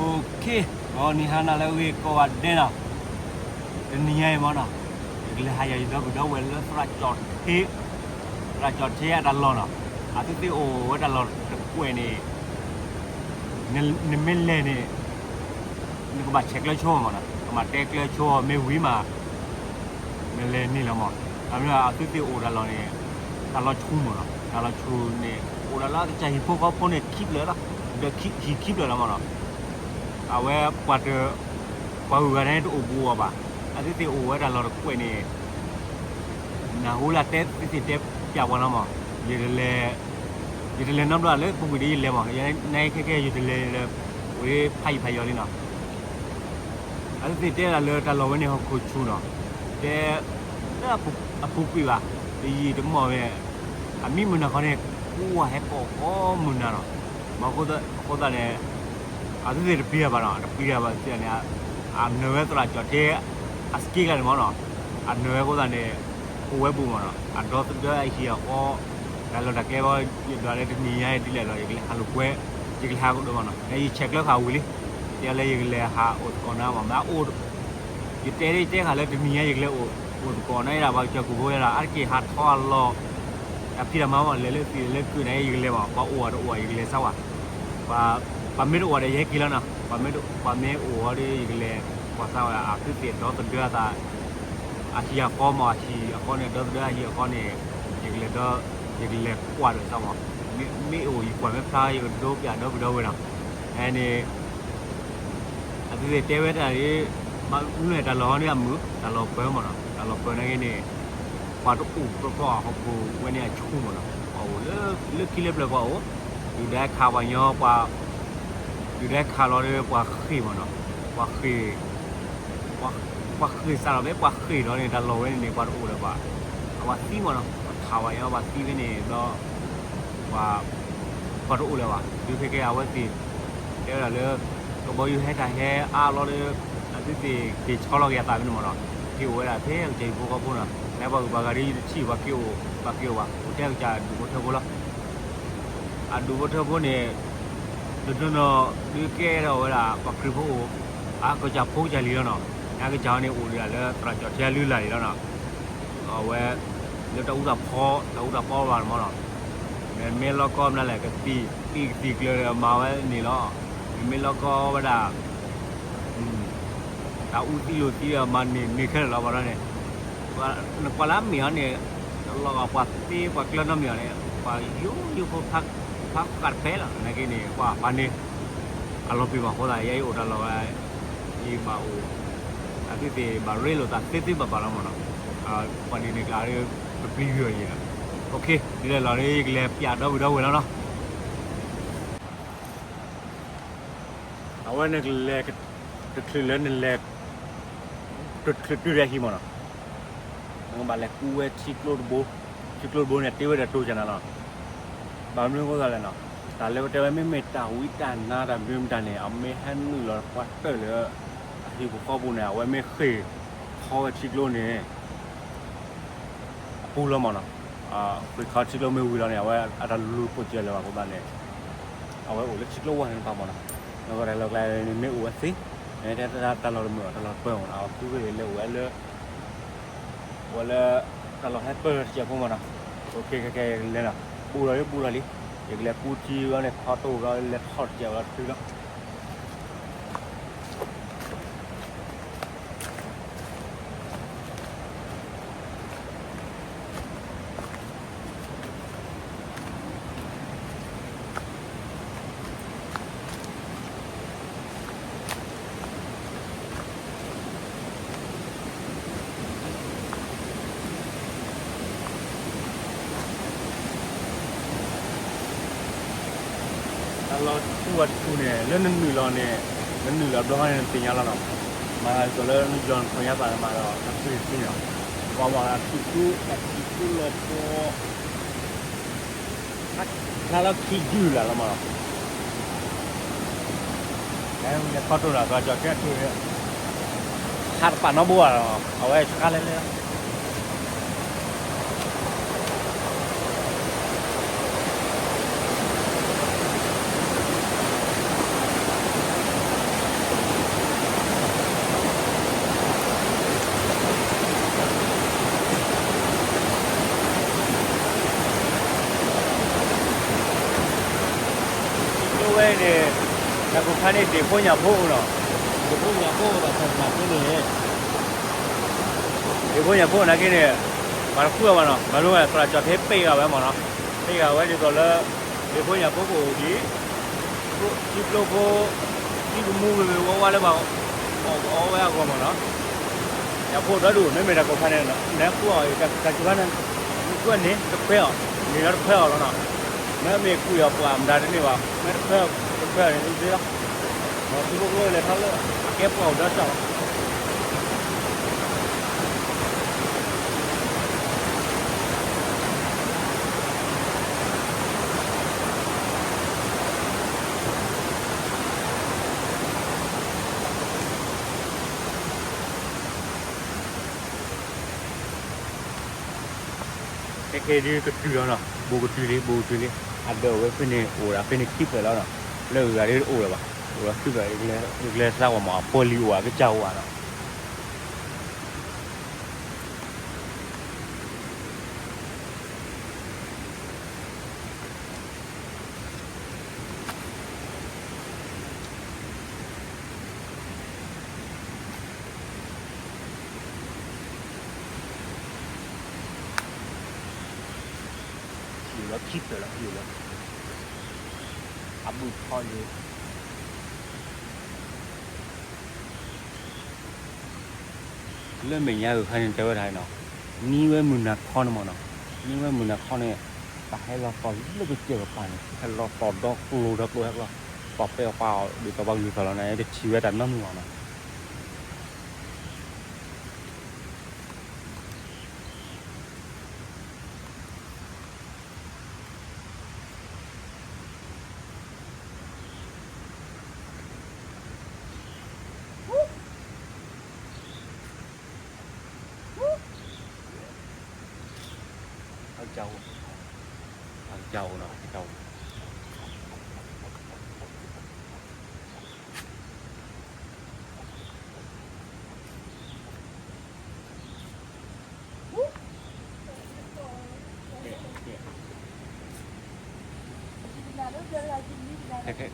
Okay, ဂီၤနံၤဟါနၤလၢအဂ့ၤကိးဂၤဒဲးနီၤ, တနံၤညါအံၤမ့ၢ်နီၤ, ယကလဲၤဟးယၤယဒီပုၢ်ဒီဝဲၢ်လၢသရၣ်ကၠီၣ်ထ့, သရၣ်ကၠီၣ်ထ့အတၢ်လီၢ်နီၤ, အသုသ့ၣ်အိၣ်ဝဲတၢ်လီၢ်တကွဲးန့ၣ်, နမ့ၢ်လဲၤန့ၣ် နကဘၣ်ဆဲးကျၢဆိမ့ၢ်နီၤ, ကဘၣ်တဲကျၢဆိမ့ၢ်ဝံၤမး နလဲၤန့ၣ်လီၤမး, အမ့ၢ်အသုသ့ၣ်အိၣ်တၢ်လီၢ်န့ၣ်, တၢ်လီၢ်ဆူၣ်မ့ၢ်နီၤ, တၢ်လီၢ်ဆူၣ်န့ၣ် အိၣ်ဒၣ်လၢကစၢ်ဟံၣ်ဖိဃီဖိန့ၣ်ခံဖျၢၣ်လီၤ, ဒီးဟံၣ်ခံဖျၢၣ်လီၤမ့ၢ်နီၤ, အဝဲပှၤတ, ပှၤဂုၤဂၤန့ၣ်တအိၣ်ဘူးအီၤဘၣ်, အသုသ့ၣ်အိၣ်ဝဲတၢ်လီၢ်တကွဲးန့ၣ် နၢ်ဟူလၢတဲသုသ့ၣ်တဲပျးပှၤနီၤမး, ယတလဲၤ, ယတလဲၤနီတဘျီလၢပူၤကွံာ်ဒီးယလဲၤမး, နခဲကဲယတလဲၤ, အိၣ်ဖးယံၤဖးယီၤလံနီၤ, အသုသ့ၣ်တဲဒၣ်လၢတၢ်လီၢ်ဝဲန့ၣ်ဟီၣ်ခိၣ်ဆူၣ်နီၤ, တဲ, လၢအပူၤကွံာ်ဘၣ်, တယံာ်တမီၢ်ဝဲ, အမံမုၢ်နၤခီန့ၣ်, ကူဝဲဟဲကိးကိးမုၢ်နၤနီၤ, မ့ၢ်အဃိသတးန့ၣ် အသုသ့ၣ်တပျံၤတၢ်ဘၣ်နီၤ, တပျံၤတၢ်ဘၣ်သ့ၣ်န့ၣ်, အနၢၤဝဲသရၣ်ကၠီၣ်ထ့, အစက့ကျါန့ၣ်မ့ၢ်နီၤ, အနၢၤဝဲအဃိသတးန့ၣ်, အိၣ်ဝဲဘူးမ့ၢ်နီၤ, အဒီသဒၢအဟံၣ်အဃီ, တၢ်လီၢ်တၢ်ကျဲဘၣ်, ယဒွးလၢတနံၤညါဒ်လဲၣ်လီၤ, ယကလဲၤဟးလိာ်ကွဲ, ယကလဲၤဟးကဒီးမ့ၢ်နီၤ, ယဆဲးကျၢဃာ်ဝံၤလံ, ယတဲလၢယကလဲၤဟးအိၣ်သကိးနၤမး, မ့ၢ်အအိၣ်, ယတဲဒ်ယတဲဃာ်လၢတနံၤညါယကလဲၤအိၣ်သကိးနၤဒၣ်, ပှၤကၠီၤကူၣ်ဖိယၤဒီး အါတက့ၢ်ဟးထီၣ်အလီၢ်, တၢ်ဖံးတၢ်မၤမး လဲၤလၢသံးလဲၤလၢကုာ်န့ၣ် ယကလဲၤမး, ပှၤအိၣ်ဝဲတအိၣ်ဝဲ ယကလဲၤစၢ်ဝဲ, ပှၤမ့ၢ်တအိၣ်ဝဲဒီးယဟဲက့ၤလီၤနီၤ, ပှၤမ့ၢ်, ပှၤမ့ၢ်အိၣ်ဝဲဒီး ယကလဲၤကွၢ်စၢ်ဝဲ အသုသ့ၣ်ဒီသဒၢအသး, အဟံၣ်အဃီမး အဟံၣ်အဃီန့ၣ် ဒီသဒၢအဟံၣ်အဃီန့ၣ်, ယကလဲၤဒီ, ယကလဲၤကွၢ်ဒီးစၢ်မး, မ့ၢ်အိၣ်ယကွၢ်မ့ၢ်ဖျါ ယကဒိပျးဒီပုၢ်ဒီဝဲၢ်နီၤ, န့ၣ် အသုသ့ၣ်တဲဝဲတၢ်, ဘၣ်မနုၤလဲၣ်တၢ်လီၢ်ဟီန့ၣ်အမုာ်, တၢ်လီၢ်ပၢၤမ့ၢ်နီၤ, တၢ်လီၢ်ပၢၤနာ်က့န့ၣ်, ပှၤတအိၣ်တြီတြီအဟီၣ်ခိၣ်ဝဲန့ၣ်အဆူၣ်မ့ၢ်နီၤ, ပှၤအိၣ်လၢခံလၢပျၢၤပှၤအိၣ်, ဒုၣ်ဒါခးပှၤညီပှၤ, ဒုၣ်ဒါခးလီၤဒီးပှၤဃ့ၢ်မ့ၢ်နီၤ, ပှၤဃ့ၢ် ပှၤဃ့ၢ်စးထီၣ်ဖဲပှၤဃ့ၢ်လီၤန့ၣ် တၢ်လီၢ်ဝဲန့ၣ်န့ၣ် ပှၤတအိၣ်လၢၤဘၣ်, အဝဲသံမ့ၢ်နီၤ, ပှၤခးပှၤညီပှၤသံဖဲန့ၣ်ဒီး, ပှၤတအိၣ်လၢၤဘၣ်, ဒုးခဲကဲအဝဲသ့ၣ်, တဲဝဲဒၣ်လၢ, ကဘီယူၤဟဲတၢ်ဟဲအါလီၤဒီး, အသုသ့ၣ်က့ၤဆီလီၤက့ၤအသးဖဲန့ၣ်မ့ၢ်နီၤ, က့ၤအိၣ်ဝဲဒၣ်ဖဲကစၢ်ဟံၣ်ဖိဃီဖိနီၤ, နပှၤဂုၤပှၤဂၤဒီးယတထံၣ်ပှၤက့ၤအိၣ်, ပှၤက့ၤအိၣ်ဘၣ်, အိၣ်ထဲကစၢ်ဒူၣ်ဖိထၢဖိလီၤ အဒူၣ်ဖိထၢဖိန့ၣ်, တနီၤနီၤ, ဒုးကဲထီၣ်ဝဲဒၣ် ပှၤခရံာ်ဖိအိၣ်, အကစၢ်ဖိကစၢ်လံၤလီၤနီၤ, ညါကစၢ်ဟီန့ၣ်အိၣ်ဒံးဒၣ်လၢသရၣ်ကၠီၣ်ထ့အလုၢ်အလၢ်လံၤလီၤနီၤ, အဝဲ, လၢတၢ်အူတၢ်ဖီ, တၢ်အူတၢ်ဖီဘၣ်မ့ၢ်နီၤ, မ့မ့ၢ်လီၢ်ကီမနုၤလဲၣ် ကသံၣ်, ကသံၣ်ကျၢၤဒီးမၤဝဲန့ၣ်လီၤ, မ့မ့ၢ်လီၢ်ကီဝဲဒၣ် တၢ်အူသံလိာ်သံဒီးမၤန့ၢ်န့ၢ်ခဲလၢာ်လီၤ ပှၤဒီးန့ၣ်, နကွၢ်လၢအမ့ၢ်အီၤန့ၣ်, လီၤဂာ်ပှၤသ့ပှၤကျၢၤနီတမံၤအီၤန့ၣ် ပှၤယိယိဖိဖးဃာ်တဖဲလီၤ, နာ်က့န့ၣ် ပှၤဖးန့ၣ်, အလီၤပျံၤမးအဃိသတး ယဲယအိၣ်တၢ်လီၢ်ဝဲ, ယဘၣ်အိၣ်, အသုသ့ၣ်ဘၣ်ရ့လိာ်သးသ့သ့ဘၣ်ဘၣ်လီၤမ့ၢ်နီၤ, ပှၤဒ်န့ၣ်ကျါဒီး, ပပျံၤယွၤယဲလီၤ, ဒ်လဲၣ်လီၤဒီး ယကလဲၤပျးဒီပုၢ်ဒီဝဲၢ်လီၤနီၤ အဝဲနကလဲၤ, တချုးလၢနလဲၤ, တချုးတုၤလၢဟံၣ်မ့ၢ်နီၤ, နကဘၣ်လဲၤကူဝဲထံကျိတဘိ, ထံကျိတဘိန့ၣ် တ့ဝဲဒီးတိၢ်ကနၤလီၤ, ဘၣ်မနုၤအဃိသတးလဲၣ်နီၤ, တၢ်လၢပတဲဝဲမ့မ့ၢ်တၢ်ဝံတၢ်နါတၢ်မနုၤမတၤန့ၣ် အမ့ၢ်ဟဲနုာ်လီၤပှၤတၢၢ်လၢ, အဟံၣ်ပူၤဃီပူၤန့ၣ် အဝဲမ့ၢ်ဃ့ၢ်, ထီဝဲထံကျိန့ၣ် အပူၤလီၤမ့ၢ်နီၤ, ဃ့ၢ်ခီထံကျိမ့ၢ်ဝံၤလီၤန့ၣ် အဝဲအတၢ်လူၤပိာ်စၢၤလၢၤဘၣ်အဃိသတးန့ၣ်, အဝဲအိၣ်လၢထံကျိဝဲန့ၣ်တဖၣ်မ့ၢ်နီၤ, လီၢ်ကီတၢ်လီၢ်ကျဲန့ၣ်မ့ၢ်အိၣ်ဝဲသ့, မ့ၢ်တဲတၢ်လီၢ်တမုာ်အီၤ တၢ်လီၢ်ပၢၤမ့ၢ်နီၤ အဝဲသူဝဲလဲၤအိၣ်ဝဲလၢ, အိၣ်ဝဲလၢ, တၢ်လီၢ်ဟဲပၢၤတစဲးဖိမ့ၢ်နီၤ, ခဲကဲလဲၤလီၤ, ဘူးလီၤလံ ဘူးလီၤလံ, ယကလဲၤကူထံဝဲန့ၣ် ခီတိၢ်ဝဲလဲၤထီၣ်တစဲးဝဲလီၤတချုးလီၤ တၢ်လီၢ်တထူၣ်ဘၣ်တထူၣ်န့ၣ် လၢနနုာ်လီၤန့ၣ်, နနုာ်လီၤဘျီန့ၣ် နသ့ၣ်ညါလီၤနီၤ, မၤကီးလၢနယီၢ်နဖိညါသးမၤဒီး တၢ်သ့ၣ်သ့ၣ်နီၤ, ပှၤမၤတၢ်ထံကျိ, တၢ်ထံကျိလီၤပှီၢ် ဖျါလီၤခံဒုလၢ်လီၤမးလီၤ, လဲၤခီတိၢ်လၢ် သရၣ်ကၠီၣ်ထ့အထူၣ်, ဟးတပာ်နီတဘိဘၣ်လီၤ, အဝဲဆှါလဲၣ်လဲၣ်လီၤ. တၢ်ကိၢ်ခါန့ၣ် ဒ့ၣ်ဖိညၣ်ဖိအိၣ်နီၤ, ဒ့ၣ်ဖိညၣ်ဖိအိၣ်ဒီးတၢ်ကိၢ်ခါန့ၣ် ဒ့ၣ်ဖိညၣ်ဖိနာ်က့န့ၣ် ပှၤတဃုအီၤဘၣ်နီၤ, မၤလိဝဲ သရၣ်ကၠီၣ်ထဲပ့ၢ်ဂၤဝဲမ့ၢ်နီၤ, ပ့ၢ်ဂၤဝဲဒ်သိးလၢ ဒ့ၣ်ဖိညၣ်ဖိကအိၣ်ဒံး, ထံကျိဖိ ထံကမူဝဲဝဲဝဲလၢပှၤ အီၣ်အီဝဲအဂီၢ်မ့ၢ်နီၤ, ညၣ်ဖိဒီဒူၣ် မ့မ့ၢ်တၢ်ကိၢ်ခါန့ၣ် နဃုအီၤတၢ်စူၤခါန့ၣ် နဃုန့ၢ်တခွဲးအီၤ, န့ၢ်ဒီးတခွဲးအီၤလီၤနီၤ, မ့မ့ၢ်ကွံာ်အီၤပှၤမတၤတန့ၢ်ဘၣ်, မ့ၢ်တခွဲး တခွဲးအီၤန့ၣ်သ့လီၤ, ဒီးထံဖိကျိလဲၤထီၣ်လၢ အကဲပှၤအိၣ်ဒီးစၢ်လီၤ. ခဲခဲဒ်ကတုၤလီၤနီၤ, ဘူးကတုၤလံ ဘူးကတုၤလံ, အဒၢးဝဲဖဲန့ၣ် အိၣ်ဒၣ်ဖဲန့ၣ်ခံဖျၢၣ်လီၤနီၤ, လၢဂၤဒ်တအိၣ်လၢၤဘၣ်, အိၣ်ဒီးခံဖျၢၣ်, ကျဲသးဝဲမ့ၢ်အဖိလံၤအိၣ် အကစၢ်အိၣ်ဘၣ်နီၤ. ယိာ်လီၤခံဖျၢၣ်လီၤ ယိာ်လီၤ, အဘုၣ်ဖီယိာ် လၢမဲာ်ညါဂုာ်ခါန့ၣ် တဲဝဲဒၣ်နီၤ, မံဝဲမုၢ်နၤခီန့ၣ်မ့ၢ်နီၤ, မံဝဲမုၢ်နၤခီန့ၣ် တၢ်ဟဲလီၤသီၣ်လၢကစၢၢ်ကပၤန့ၣ် ဟဲလီၤသီၣ်ဒီကျိၤဒီကျိၤဟဲကျီ, ပှၤပဲအီၤပှၤအီၤ ဒ်သိးပှၤကလုၢ်သီၣ်လီၤန့ၣ် တထံၣ်ဝဲတၢ်နီတမံၤဘၣ်နီၤ. အကစၢ်အိၣ်, အကစၢ်အိၣ်နီၤ, အကစၢ်အိၣ်.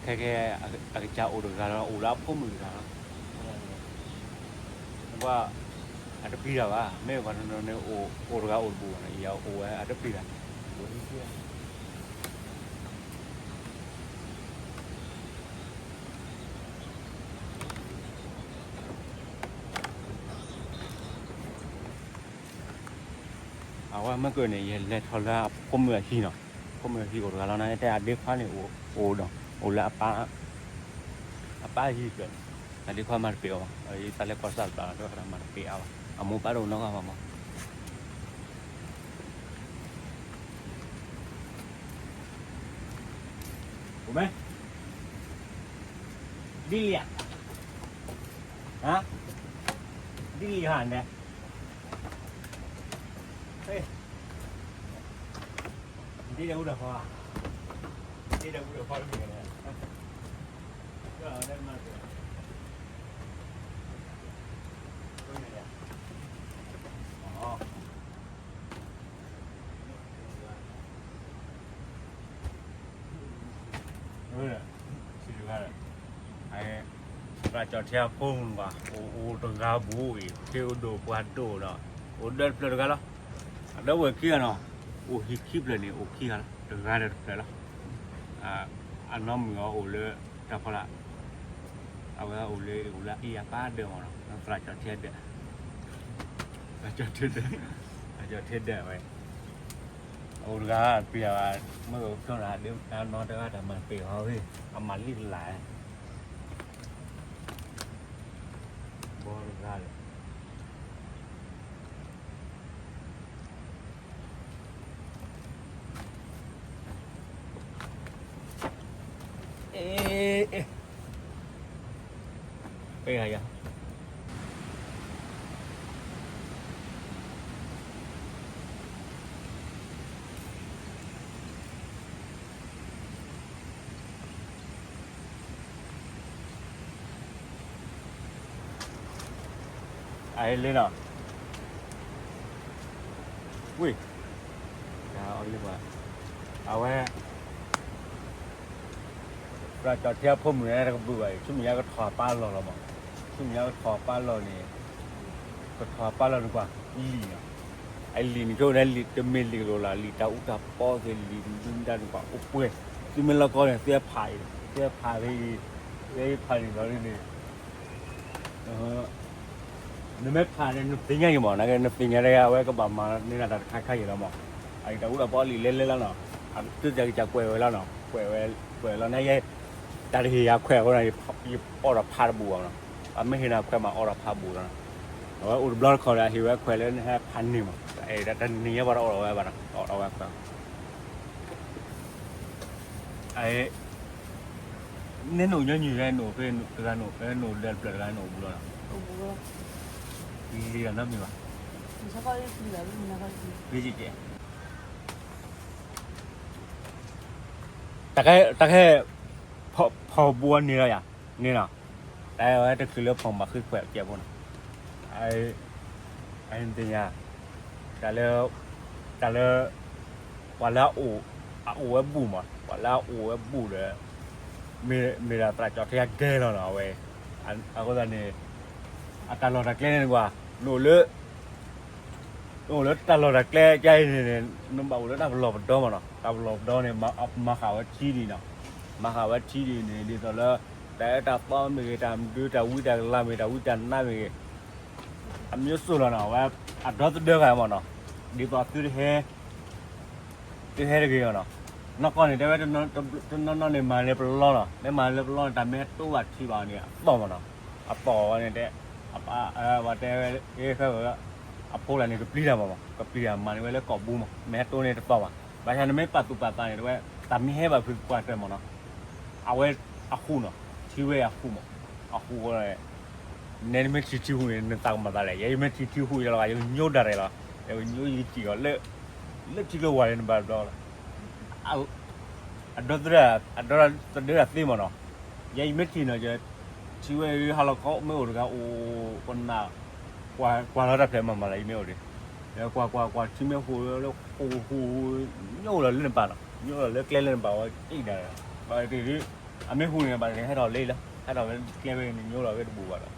ခဲခဲ အကစၢ်အိၣ်တဂၤလီၤ, အိၣ်လၢအဖိမုၣ်တဂၤလီၤ. ပှၤ အတပျံၤတၢ်ဘၣ်, မ့ၢ်ပှၤတနီၤန့ၣ် အိၣ်တဂၤအိၣ်တပူၤဘၣ်န့ၣ် အံၤအိၣ်ဝဲအတပျံၤတၢ်. အဝဲမ့ၢ်ကၢၢ်န့ၣ် ယလဲၤထီၣ်လၢအဖိမုၣ်အဟံၣ်နီၤ, ဖိမုၣ်အဟံၣ်အိၣ်တဂၤလီၤန့ၣ် တဲအဒ့ခွါန့ၣ် အိၣ်ဒီး အိၣ်လၢအပၢ်, အပၢ်ဟံၣ်ဖျၢၣ်န့ၣ်, အဒ့ခွါမၤတပ့ၤအီၤဘၣ်, တၢ်လၢခွါစၢ်တပျၢ်လီၤ တမၤတပ့ၤအါဘၣ်, အမိၢ်ပၢ်တအိၣ်နီတဂၤဘၣ်မး. အိၣ်မ့ၢ် ဒ်လံဧါ, ဟါ, ဒ်လံဧါန့ၣ်, ဒ်ဒီးအူဒီးဖီ, ဒ်ဒီးအူဒီးဖီတမ့ၢ်န့ၣ်, ဒီးအဝဲဒၣ်မၤတပ့ၤအီၤ, အီ သရၣ်ကၠီၣ်ထဲအဖိမုၣ်ဘၣ်, အိၣ်အိၣ်တဂၤဘူးအံၤ ခ့အိၣ်ဒိၣ်ပှၤဒိၣ်ဒီး အိၣ်ဒီတဖျၢၣ်တဂၤလီၤ. အဒီပုၢ်ဝဲၢ်ခံဂၤနီၤ, အိၣ်ဟံၣ်ခံဖျၢၣ်န့ၣ် အိၣ်ခံဂၤလီၤ, တဂၤဒီးတဖျၢၣ်လီၤ. အနီၢ်မုၣ်အီၤအိၣ်လၢတၢ်ဖီလာ်, အဝဲအိၣ်လၢ အိၣ်လၢအအံၤအပၢ်ဒၢးမးနီၤ, သရၣ်ကၠီၣ်ထဲဒၢး, သရၣ်ကၠီၣ်ထဲဒၢး, သရၣ်ကၠီၣ်ထဲဒၢးဝဲ အိၣ်တဂၤပျံၤဘၣ်, မ့ၢ်အိၣ်ဖျိနၤဒ်နီတဂၤတမၤပှဲၤအီၤဂ့ၤ, အမၤလံတလး, ဘီတဂၤလၢ ပှဲၤဂၤယၤ အအံၤလံနီၤ, ဝံၢ်, အဝဲ ပှၤကၠီၤထံအဖိမုၣ်န့ၣ် တကဘုးဘၣ်အံၤ ဆူမဲာ်ညါကထီၣ်ပာ်လီၢ်လီၤမး, ဆူမဲာ်ညါကထီၣ်ပာ်လီၢ်န့ၣ်, ကထီၣ်ပာ်လီၢ်န့ၣ်ကွၢ်, လံာ်နီၤ, အလံာ်န့ၣ် ဆိန့ၣ်လံာ်တမ့ၢ်လံာ်ကလိၤလၢ် လံာ်တၢ်အူတၢ်ပီသ့ၣ် လံာ်ဒုၣ်ဒါန့ၣ်ကွၢ် အိၣ်ပှဲၤ, သုမ့ၢ်လီၢ်ကီၢ်န့ၣ် သုဖးအံၤ, သုဖးသ့အံၤ, သုဖးန့ၣ်လီၤန့ၣ် နမ့ၢ်ဖးန့ၣ် နသ့ၣ်ညါယံၤမး, နကဲနသ့ၣ်ညါတဂၤ အဝဲကဘၣ်မၤန့ၢ်နၤတၢ်တခါခါယံၤလီၤမး, အတၢ်အူတၢ်ပီလံာ်လဲလဲလီၤနီၤ, အသုတၢ်ကစၢ်ကွဲးဝဲလီၤနီၤ, ကွဲးဝဲ, ကွဲးလီၤန့ၣ် ယဲ, တၢ်တဟ့ၣ်ယၤခွဲးအဃိန့ၣ်, ယအီၣ်ဒီးဖးတဘူးဘၣ်နီၤ, အမ့ၢ်ဟ့ၣ်နၤခွဲးမးအီၣ်ဒီးဖးဘူးလီၤနီၤ, အဝဲအိၣ်တဘျီတခီၣ်ဒီး ဟ့ၣ်ဝဲခွဲးလၢနဟဲဖးန့ၢ်မး, တၢ်တနံၤညါဘၣ်တအီၣ်ဒီးဝဲဘၣ်နီၤ, အီၣ်ဒီးဝဲခွဲး နအိၣ်ညီနုၢ်ဂၤ နအိၣ်ဖဲတဂၤ နအိၣ်ဖဲ နအိၣ်ဒီးတဖျၢၣ်တဂၤ နအိၣ်ဘူးလီၤနီၤ, လံၤဒီးနီတမံၤဘၣ်, တၢ်ခဲ, တၢ်ခဲ, ဖီၣ်ဘူးအန့ၣ်လီၤယၤ, န့ၣ်နီၤ, တၢ်ဝဲတချုးလၢဖီၣ်မၤဃ့ခွဲးကဲဖိနီၤ, အသ့ၣ်ညါ, တၢ်လၢ, တၢ်လၢ, ပှၤလၢအအိၣ်, အအိၣ်ဝဲဘူးမး, ပှၤလၢအအိၣ်ဝဲဘူးဒီး, မ့ၢ်ဒၣ်သရၣ်ကၠီၤထံအကဲလီၤနီၤ အဝဲ, အဃိသတးန့ၣ်, အတၢ်လီၢ်တၢ်ကျဲန့ၣ်ကွၢ်, နအိၣ်လၢ နအိၣ်လၢတၢ်လီၢ်တၢ်ကျဲကါအံၤန့ၣ်န့ၣ် နဘၣ်အိၣ်လၢတၢ်ပလီၢ်ပဒီမးနီၤ, တၢ်ပလီၢ်ပဒီန့ၣ် မၤဃာ်ဝဲထံဒံးနီၤ, မၤဃာ်ဝဲထံဒံးန့ၣ် ဒ်သိးလၢ, တၢ်အၢတၢ်သီမ့ၢ်ဂ့ၤ တၢ်မနုၤတၢ်ဝံတၢ်ကလၤမ့ၢ်ဂ့ၤ တၢ်ဝံတၢ်နါမ့ၢ်ဂ့ၤ, အမျိုးစုံလီၤနီၤ အဝဲ, အဒီသဒၢဃာ်မးနီၤ, ဒ်သိးသုတဟဲ တဟဲတဂ့ၤအီၤနီၤ, နီၢ်ကီၢ်န့ၣ် တဲဝဲ, တနီၤနီၤန့ၣ် မၤလၢပလီၢ်နီၤ, မ့ၢ်မၤလၢပလီၢ်န့ၣ် တၢ်မ့ၢ်ဟဲတိဘၣ်ထံဘၣ်န့ၣ် အသီၣ်မးနီၤ, အသီၣ်ဝဲန့ၣ်တဲ, ပှၤတဲဝဲ, အဖိလၢန့ၣ် ကပျံၤတၢ်မးမး ကပျံၤတၢ်မၤန့ၢ်ဝဲလၢကီၢ်ဘူးမး မ့ၢ်ဟဲတိန့ၣ်တသီၣ်ဘၣ်, ဘၣ်ဆၣ်နမ့ၢ်ပာ်သူၣ်ပာ်သးန့ၣ် တဲဝဲ, တၢ်မ့ၢ်ဟဲဘၣ်ဖုးပှၤတၢၢ်မးနီၤ, အဝဲ, အဃူနီၤ, ထံဝဲအဃူမး, အဃူဃီ, နဲနမ့ၢ်ထံၣ်ထံဃူန့ၣ် နသးကမၤသးလဲၣ်, ယဲယမ့ၢ်ထံၣ်ထံဃူယလီၤ ယကညိဒၣ်ရဲၣ်လီၤ, ယကညိယကံၣ်အီၤလၢ, လၢထံကျိဝဲလၢနဘၣ်ဘျီလီၤ, အဒီသဒၢ, အဒီသဒၢတၢ်သ့မးနီၤ, ယဲယမ့ၢ်ထံၣ်နီၤ ယ, ထံဝဲဟါလီၤခီမ့ၢ်အိၣ်တဂၤအိၣ်, ကနၣ်, ကွၢ်လီၤတၢ်ဖျဲၣ်မးမးလၢယမ့ၢ်အိၣ်ဒီး, ကွၢ်ကွၢ်ကွၢ်ထံမ့ၢ်ဟူးလၢဟူးဟူး, ညိလီၤလၢနပၢ်နီၤ ညိလီၤလၢကျဲလၢနပၢ်ဝဲအံၤဒၣ်, ဘၣ်တ့ၢ်, အမ့ၢ်ဟူးန့ၣ် ဘၣ်တ့ၢ်ဟဲထီၣ်လၢလီၤ ဟဲထီၣ်ဝဲကျဲဝဲန့ၣ်ညိလီၤဝဲတဘူးဘၣ်ဒီး,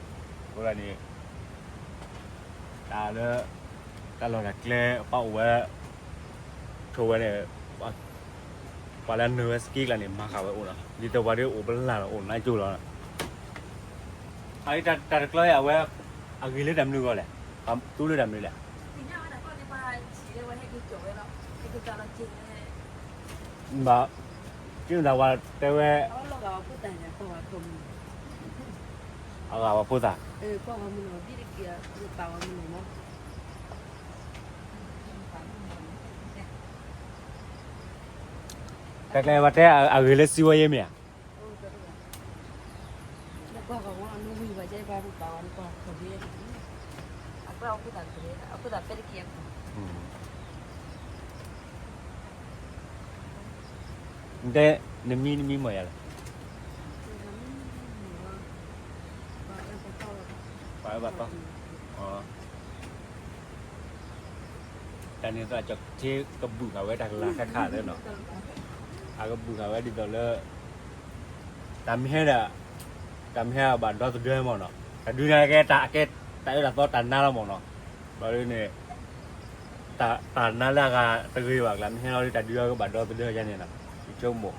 အဃိသတးန့ၣ် တၢ်လၢ, တၢ်လီၢ်တၢ်ကျဲပာ်အိၣ်ဝဲ, ဆိဝဲန့ၣ်, ပှၤလၢအနုာ်ဝဲစက့ကျါန့ၣ် မၤဃာ်ဝဲအိၣ်လီၤ ဒ်သိးပှၤဒ်အိၣ်ပလၢ်လီၤအိၣ်နါကၠိလီၤ, အတၢ်တကျီအဝဲ, အဂ့ၤလၢတၢ်မနုၤအဂီၢ်လဲၣ်, တူၢ်လၢတၢ်မနုၤလဲၣ် ဘၣ်, က့ၣ်မတၤဝဲတဲဝဲ, အဂၤဝဲဖိသၣ်, တၢ်ကျဲၤဝဲတဲအဂ့ၤလၢစံးဝဲယဲမ့ၢ်ဧါ တဲ, နမံနမံမီၢ်ယၤလဲၣ်, ပှၤအၢပှၤသီ, တၢ်န့ၣ်သးကၠီၤထံကဘုးဃာ်ဝဲတၢ်ကလၤခါခါသ့နီၤ, အကဘုးဃာ်ဝဲဒ်သိးလၢ တၢ်မ့ၢ်ဟဲဒၣ်, တၢ်မ့ၢ်ဟဲဘၣ်ဒီသဒၢမးနီၤ, တၢ်ဒုးန့ၣ်ကဲ, တၢ်အၢတၢ်သီတၢ်နါလီၤမးနီၤ, ဘၣ်ဒ်န့ၣ်, တၢ်နါလၢအဂၤတဂ့ၤဘၣ်ကျါ မ့ၢ်ဟဲလီၤဒ်တၢ်ဒုးအကဘၣ်ဒီသဒၢယါန့ၣ်နီၤ, ယဆိကမိၣ်,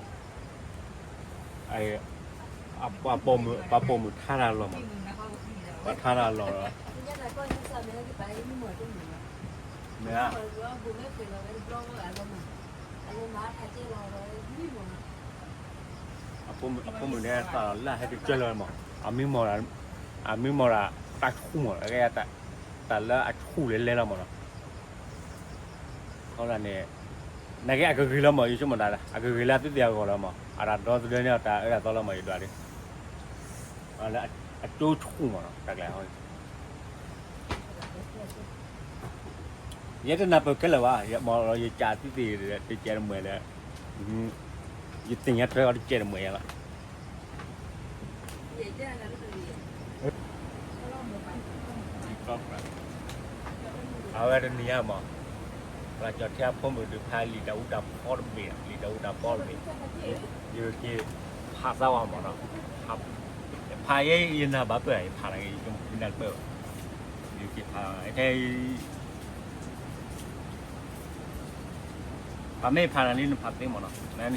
ပှၤပိာ်မုၣ်ထါတၢ်လီၢ်မး, ပှၤထါတၢ်လီၢ်လီၤ, မ့ၢ်ဧါ, အဖိမုၣ်န့ၣ်သးလီၤလၢဟဲက့ၤကၢလၢမး, အမံမီၢ်, အမံမီၢ်တၢ်ဆူၣ်မး, အကဲ, တၢ်လၢအဆူၣ်လဲၤလဲၤလီၤမးနီၤ, အဃိန့ၣ်, နကဲအကဂ့ၤလီၤမး ယဆိကမိၣ်တၢ်, အကဂ့ၤလၢအသုသ့ၣ်အဂီၢ်လီၤမး, အတၢ်ဒီသဒၢန့ၣ်တၢ်အၢတၢ်သီလီၤမး ယဒွးဒ်, လၢအကၠိဆူၣ်မးနီၤ တၢ်ကျဲၤ ယဲတနၢ်ပၢၢ်ခဲလၢာ်ဘၣ်, ယမ့ၢ်လီၤယကးသုသ့ၣ်တကဲတမှဲၤလၢ, ယသ့ၣ်ညါထွဲအီၤတကဲတမှဲၤယဲလီၤ, အဝဲတနံၤညါမး, ပှၤကၠီၤထံအဖိမုၣ်ဒုးဖးလံာ်တၢ်အူတၢ်ပီတဘ့ၣ်, လံာ်တၢ်အူတၢ်ပီတဘ့ၣ်, ယက့ၤ ဖးသးဝါမးနီၤ, ဖးယဲယနၢ်ဘၣ်ပၢၢ် ယဖးတၢ်က့ၤ ယကနၢ်တပၢၢ်ဘၣ်, ယက့ၤဖးထဲ ပမ့ၢ်ဖးတၢ်န့ၣ် နဖးသ့မးနီၤ, နဟံး န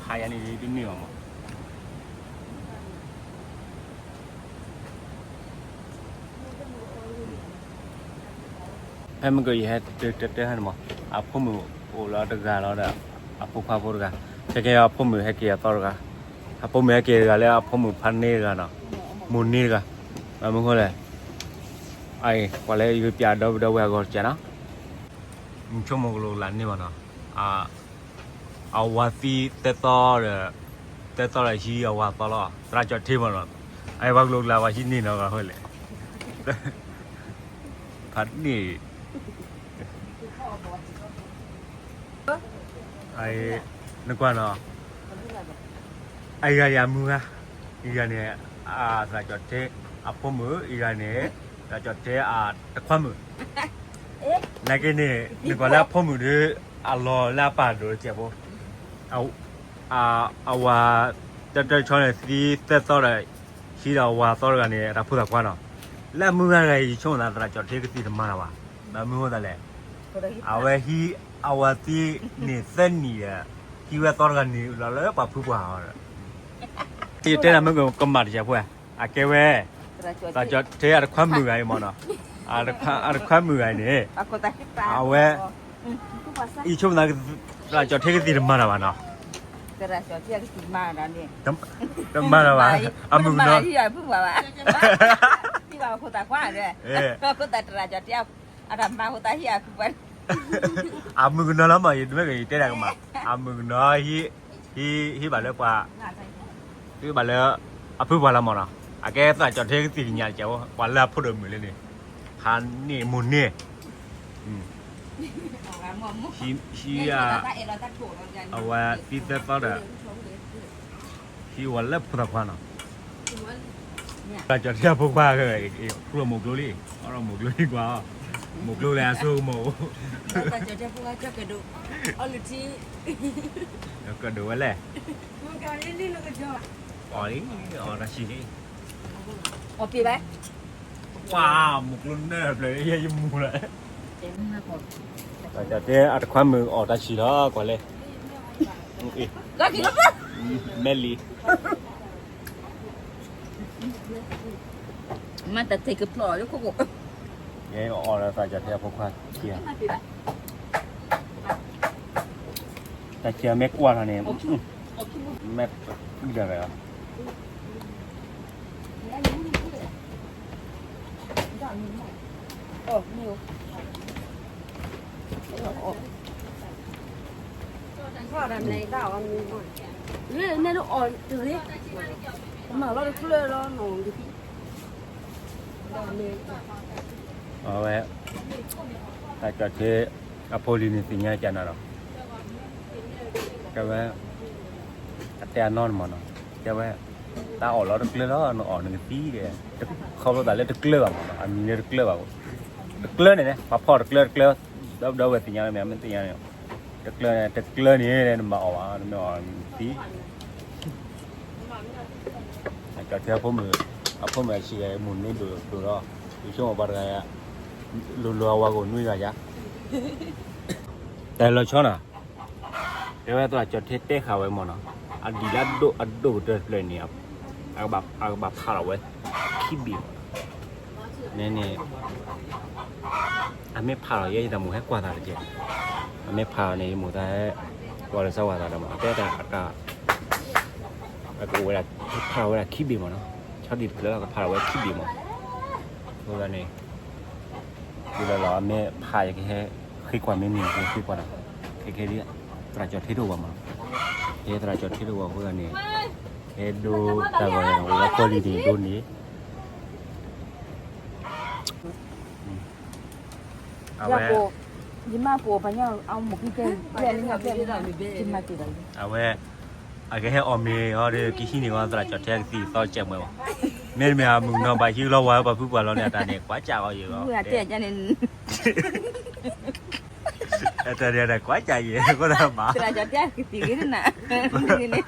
ဖးယၤန့ၣ် ယတန့ၢ်ဘၣ်မး. ဖဲမ့ၢ်ကယဟဲတတဲဟဲန့ၣ်မး, အဖိမုၣ်အိၣ်လီၤတဂၤလီၤဒီး အဖိခွါဖိတဂၤ, ခဲကဲအဖိမုၣ် ဟဲက့ၤအသီတဂၤ, အဖိမုၣ်ဟဲက့ၤတဂၤလၢအဖိမုၣ်ဖးန့ၢ်တဂၤနီၤ, မိၢ်န့ၢ်တဂၤ, မ့ၢ်ဃိလဲၣ်, အအံၤ ပှၤလၢယကပျးဒီပုၢ်ဒီဝဲၢ်အဂီၢ်တကးနီၤ, ဆိကမိၣ်ကလိာ်ကလးန့ၢ်မးနီၤ, အဝၤသံသၢသီဒီး, သၢသီဒီးဟံးအဝၤသီလီၤ, သရၣ်ကၠီၣ်ထ့မးနီၤ, အအံၤပှၤကလိာ်ကလးပှၤဟံးန့ၢ်နီၤ ဂၤဃိလဲၣ်, ဖးန့ၢ် နကွၢ်နီၤ, အဂၤန့ၣ်အမုၢ်ဂၤ, အဂၤန့ၣ် သရၣ်ကၠီၣ်ထ့အဖိမုၣ်, အဂၤန့ၣ် သရၣ်ကၠီၣ်ထ့အတခွါမုၣ်, နာ်က့န့ၣ် နကွၢ်လၢအဖိမုၣ်ဒီး အလီၤလၢအပၢ်ဒိၣ်တစဲးဖိ, အဝၤ တၢ်တၢ်ဆီန့ၣ် သံသၢသီဒီး ဟံးဒီးအဝၤသီတဂၤန့ၣ် တၢ်ဖိသၣ်ခွါနီၤ, လၢအမုၢ်ဂၤတဂၤအံၤ ယဆိကမိၣ်သး သရၣ်ကၠီၣ်ထ့ကသံၣ်တမၤတၢ်ဘၣ်, ဘၣ်မနုၤအဃိသတးလဲၣ်, အဝဲဟံးအဝၤသံန့ၣ်သၢနံၣ်ဒီး ဟံးဝဲသီတဂၤန့ၣ်လီၤလၢပှၤဖုပှၢ်အီၤ, ယတဲတၢ်မ့ၢ်ကမၣ်တစဲးဖိဧါ, အကဲဝဲ သရၣ်ကၠီၣ်ထ့အတခွါမုၣ်ဂၤအံၤမးနီၤ, အတခွါမုၣ်ဂၤအံၤန့ၣ် အဝဲ ယဆိကမိၣ်သး သရၣ်ကၠီၣ်ထ့ကသံၣ်တမၤတၢ်ဘၣ်နီၤ, တမၤတၢ်ဘၣ်, အမုၢ်ကနီၤ အမုၢ်ကနီၤလီၤမး ယတမ့ၢ်ကယတဲတၢ်ကမၣ်, အမုၢ်ကနီၤဟံးဘၣ်လၢပှၤ, ဟံးဘၣ်လၢ အဖုပှၢ်လီၤမးနီၤ, အကဲသရၣ်ကၠီၣ်ထ့ကသံၣ်ကညးတစဲးဖိ ပှၤလၢအဖိဒိၣ်မုၣ်လၢန့ၣ်, ဖးန့ၢ်မိၢ်န့ၢ် ဟံး အဝဲသံသၢသီဒီး ဟံးဝဲလၢဖိသၣ်ခွါနီၤ, သရၣ်ကၠီၣ်ထ့အဖိခွါ, ဃုအီၣ်မိၢ်ကျိလံ, အီၣ်မိၢ်ကျိလံကွၢ်, မိၢ်ကျိလၢအစိကမီၤအိၣ်, ကဒိၣ်ဝဲလဲၣ်, အီၣ်လံ, အီၣ်တၢ်ဆံးလံ, ပှၤမိၢ်ကျိနၢ်ဖျၢၣ် ယဲယမူလၢ သရၣ်ကၠီၣ်ထ့အတခွါမုၣ်အီၣ်တၢ်ဆံးလီၤ ကွၢ်လဲၣ်, မဲလံ, မ့ၢ်တၢ်ထဲကဖျိးလၢခိၣ်ခိၣ်, ယဲအီၣ်ဒီးသရၣ်ကၠီၣ်ထ့အဖိခွါခံဂၤ, တၢ်ဆံးမ့ၢ်ကွၢ်ထီၣ်န့ၣ်, မ့ၢ်ဒၣ်ဝဲလီၤ န့ၣ်အီၣ်တဂ့ၤ, မၤလီၤတကျၢၢ်လီၤနီၤ, အဝဲ သရၣ်ကၠီၣ်ထ့အဖိလံၤန့ၣ်သ့ၣ်ညါကနၤဒီး တဲဝဲ အတဲအနီၢ်န့ၣ်မးနီၤ, တဲဝဲ တၢ်အီၣ်လီၤတကျၢၢ်လီၤ နအီၣ်နကသံဒီး, ခီဖျိသးလၢတကျၢၢ်ဘၣ်မးနီၤ, အမံၤလၢတကျၢၢ်ဘၣ်, တကျၢၢ်န့ၣ်န့ၣ် ပှၤဖီၣ်တကျၢၢ်တကျၢၢ်, ဒီပုၢ်ဒီဝဲၢ်သ့ၣ်ညါလၢမ့ၢ်မ့ၢ်သ့ၣ်ညါန့ၣ်, တကျၢၢ်န့ၣ် တကျၢၢ်န့ၣ် နမၤအီၣ်ဘၣ် နမ့ၢ်အီၣ်နကသံ အကၠီၣ်ထ့အဖိမုၣ်, အဖိမုၣ်အဆံးဂၤအံၤမိၢ်န့ၢ်ဒိၣ်ဒိၣ်လီၤ, ယဆိကမိၣ်ပှၤတဂၤ, လိၤလိၤအဝၤကအိၣ်နွံဂၤယါ, တၢ်လီၤဆီနီၤ, တဲဝဲသရၣ်ကၠီၣ်ထ့တဲဃာ်ဝဲမးနီၤ, အဒံၣ်လၢအဒိၣ်အဒိၣ်ကတၢၢ်တဖျၢၣ်န့ၣ်, အကဘၣ်ဖးလီၤဝဲ, ခံဘ့ၣ်မး, န့ၣ်န့ၣ် အမ့ၢ်ဖးလီၤယဲ ယတၢ်မိၣ်ဟဲကွၢ်သးတက့ၢ်, အမ့ၢ်ဖးလီၤန့ၣ် ယမိၢ်သးဟဲ, ကွၢ်လၢစၢ်ဝၤသးဒီးမး အတဲတၢ်, အကအိၣ်ဝဲဒၣ်, ဖးလီၤဝဲဒၣ်ခံဘ့ၣ်မးနီၤ, ဆီဒံၣ်တဖျၢၣ်လီၤ ကဖးလီၤဝဲခံဘ့ၣ်မး, အဃိသတးန့ၣ်, ဒ်လီၤလီၤ အမ့ၢ်ဖးယကဟဲ, ဃ့ကွၢ်မ့ၢ်န့ၣ် ယကဟဲဃ့ကွၢ်ဒီး, ခဲခဲဒ်, သရၣ်ကၠီၣ်ထ့တအိၣ်ဘၣ်မးနီၤ, ယဲသရၣ်ကၠီၣ်ထ့တအိၣ်အဃိသတးန့ၣ်, ဟဲဒိတၢ်ဂီၤန့ၣ် အိၣ်လၢကွၢ်လံန့ၣ်ဒိန့ၣ် အဝဲ, အဝဲ, အကဟဲအီၣ်မ့ၤအီၤဒီး ကဟံးန့ၢ်အီၤသရၣ်ကၠီၣ်ထ့ကသံၣ်သီကဲးမး, မ့တမ့ၢ်အမုၢ်ကနီၤဘၣ် ဟံးလီၤဝၤပှၤဖုပှၢ်လီၤန့ၣ် အတၢ်န့ၣ် ကွၢ်ကၢ်အီၤယဲၢ်လီၤ, တၢ်န့ၣ် ကွၢ်ကၢ်ယဲၢ် အဃိသတးမး, သရၣ်ကၠီၣ်ထ့ကသံၣ်ဂ့ၤန့ၣ်,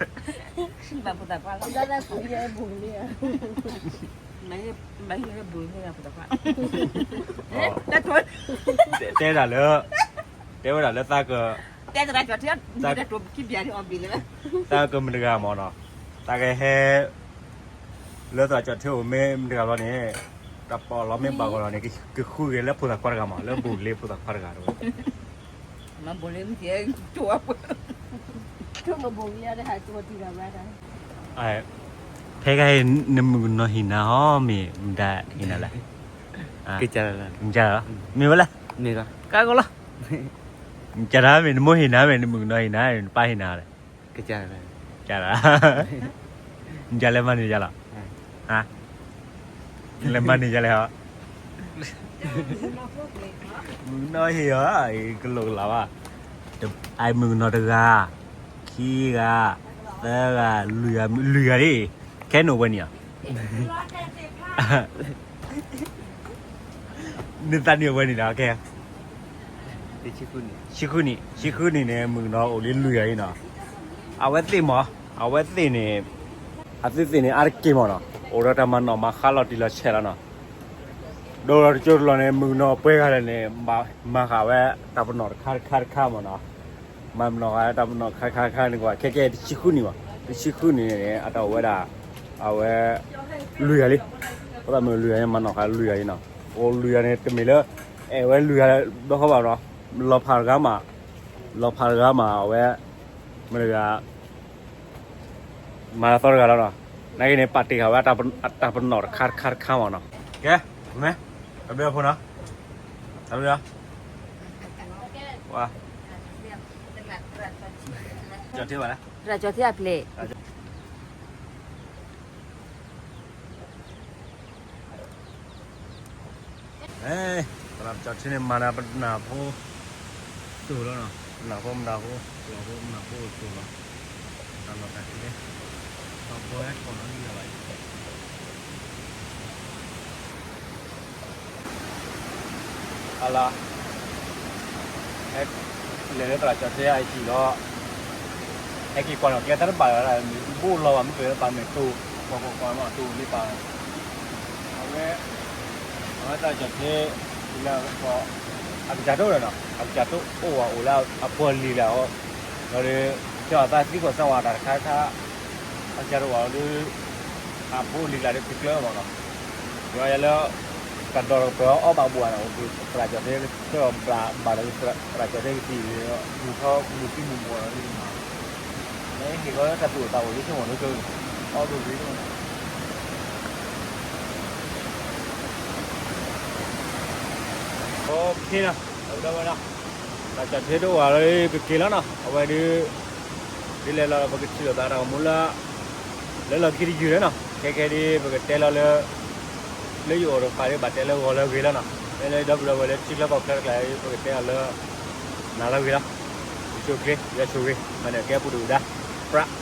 ဘၣ်ဖိသၣ်ခွါလီၤ, ဘၣ်ယဲဘူၣ်န့ၣ်, ဘၣ်ယဲဘူၣ်န့ၣ်ဖိသၣ်ခွါ, တဲ, တဲဒၣ်လၢ, တဲဝဲဒၣ်လၢသးက, တဲသရၣ်ကၠီၣ်ထ့, တၢ်တိာ်ခံဘျီန့ၣ်အီၣ်ဘ့ၣ်လၢ, သးကမတဂၤမၢ်နီၤ, သးကဟဲ လၢသရၣ်ကၠီၣ်ထ့အိၣ်မ့ၢ်မတဂၤလီၤန့ၣ်, တၢ်ပီးလီၤမ့ၢ်ဘၣ်ဂီၢ်လီၤန့ၣ် ကဃုဂ့ၤလၢဖိသၣ်ခွါတဂၤမး လၢဘူၣ်လ့ဖိသၣ်ခွါတဂၤတဝဲ, မၤဘူၣ်လ့မ့ၢ်ကဲ, ဖဲကဟဲနမုၣ်ကနီၤဟံၣ်နၤဟီမ့ၢ်မတၤဟံၣ်နၤလဲၣ်, မ့ၢ်ဝဲလဲၣ်, ကါကီလီၤ, ကါတၢ်မ့ၢ်နမိၢ်ဟံၣ်နၤမ့ၢ်နမုၣ်ကနီၤဟံၣ်နၤ နပၢ်ဟံၣ်နၤလဲၣ် ကါ, နကလဲၤမၤန့ၢ်ယၤလီၤ, လဲၤမၤန့ၢ်ယၤလဲၣ်ဟီ, မုၣ်ကနီၤဟံၣ်ဧၢ, ကလိာ်ကလာ်ဘၣ်, အမုၣ်ကနီၤတဂၤ, ခံဂၤ, သၢဂၤ, လွံၢ်ဂၤ, လွံၢ်ဂၤဒ်, ခဲနုာ်ဝဲန့ၣ်ဧါ နသးနံၣ်အဝဲန့ၣ်ဒီး ကဲ, ဆံဃုနံၣ်, ဆံဃုနံၣ်န့ၣ် မုၣ်ကနီၤအိၣ်လံလွံၢ်ဂၤအံၤနီၤ, အဝဲသ့ၣ်မး, အဝဲသ့ၣ်န့ၣ်, အဝဲသ့ၣ်န့ၣ် အါတက့ၢ်မးနီၤ, အိၣ်ဒီးတၢ်မၤနီၣ်မၤဃါလီၤတံၢ်လီၤဆဲးလီၤနီၤ, ဒီးတကၠိတလီၢ်န့ၣ် မုၣ်ကနီၤပှဲၤဂၤလဲၣ်န့ၣ်, မၤဃာ်ဝဲတၢ်ပနီၣ်တခါတခါတခါမးနီၤ, မၤပနီၣ်ဃာ်တၢ်ပနီၣ်တခါတခါတခါန့ၣ်ကွၢ် ခဲကဲတဆံဃုနံၣ်မး, တဆံဃုနံၣ်န့ၣ် အတၢ်အိၣ်ဝဲဒၣ်, အဝဲ, လွံၢ်ဂၤလံ, အသးမုၣ်လွံၢ်ဂၤန့ၣ် မၤနီၣ်ဃာ်လွံၢ်ဂၤလံနီၤ, အိၣ်လွံၢ်ဂၤန့ၣ် တမ့ၢ်လၢ, အဲၣ်ဝဲလွံၢ်ဂၤ, ဘၣ်ဃီဘၣ်နီၤ, လီၤဖးတဂၤမး, လီၤဖးတဂၤမး အဝဲ, မတဂၤ မၤသီတဂၤလီၤနီၤ, နာ်က့န့ၣ် ပာ်တ့ၢ်ဃာ်ဝဲအတၢ်ပနီၣ်တခါတခါတခါမးနီၤ, ကဲ, မ့ၢ်, တဘျီဖိနီၤ, တဘျီ, ဝါ, ကၠီၣ်ထ့ဘၣ်လၢ, ကၠီၣ်ထ့အပျဲၢ် သရၣ်ကၠီၣ်ထ့န့ၣ် မၤလၢပနၢ်ဖိတိၢ်လီၤနီၤ, ပနၢ်ဖိမနၢ်ဖိ, ပနၢ်ဖိမနၢ်ဖိတိၢ်လီၤ, တၢ်လီၢ်တၢ်ကျဲ, တၢ်ဖိဟဲထီၣ်နီၤလံယၤဘၣ်အံၤ, အလါ ဟဲ, လဲၤလၢသရၣ်ကၠီၣ်ထ့အဟံၣ်လီၤ, ဟဲက့ၤကွၢ်နီၣ်ကျဲတၢ်တဘၣ်လီၤ, မ့ၢ်ဘိလီၤဘၣ် မ့ၢ်ကလၢၤဘၣ်မ့ၢ်တိၢ်, ကွၢ်ကွၢ်ကွၢ်မးတိၢ်လံပၢ်, အဝဲ, အဝဲသရၣ်ကၠီၣ်ထ့, လၢ, အကစၢ်ဒိၣ်ဒီးနီၤ အကစၢ်ဒိၣ်အိၣ်ဝဲအိၣ်လၢအဖိအလံၤလၢ်အီၤ, ဒီး, ကၠီၣ်အသးသံကွၢ်စၢ်ဝဲတၢ်တခါတခါ, အကစၢ်ဒိၣ်ဝဲဒီး, အဖိအလံၤလၢ်ဒီးကကျၢၤမးနီၤ, ဒီးယၤလၢ, ကဒီးပၢၤအီၣ်ဘၣ်ဘှီးနီၤ, သရၣ်ကၠီၣ်ထ့ကဆၢအီၤဘၣ်ဒီး, သရၣ်ကၠီၣ်ထ့ကသံၣ်, မုၢ်ထီမုၢ်သံမုၢ်ဘှီးနီၤ, မ့ၢ်ဟ့ၣ်ကီးတၢ်သူၣ်အိၣ်သးအိၣ်လၢဆိကမိၣ်လၢဆိ, အီၣ်ဘၣ်ဂ့ၤ, အဝဲဒၣ်ဝဲဒၣ်, သရၣ်ကၠီၣ်ထ့ဒိၣ်ဝဲလၢကက့ၤလီၤနီၤ, အဝဲဒၣ်, ဒ်လဲၣ်လီၤပကထံၣ်လိာ်သးတၢ်ဂီၤမူလၢ, လၢလီၢ်ခံတယုၢ်လၢနီၤ, ခဲခဲဒ်ပကတဲလီၤလၢ, လၢယအိၣ်တကပၤဒ်ဘၣ်တဲလၢဂီၤလၢဂ့ၤလီၤနီၤ, မ့ၢ်လၢဒီပုၢ်ဒီဝဲၢ်လၢထံချၢကီၢ်ချၢတကျါ ပကတဲအီၤလၢ, နၤလၢဂ့ၤလီၤ, ယဆိၣ်ချ့ ယဆိၣ်ဂ့ၤ မၤနၢၤကဲပူၤဒုၣ်ဒါ, ပြး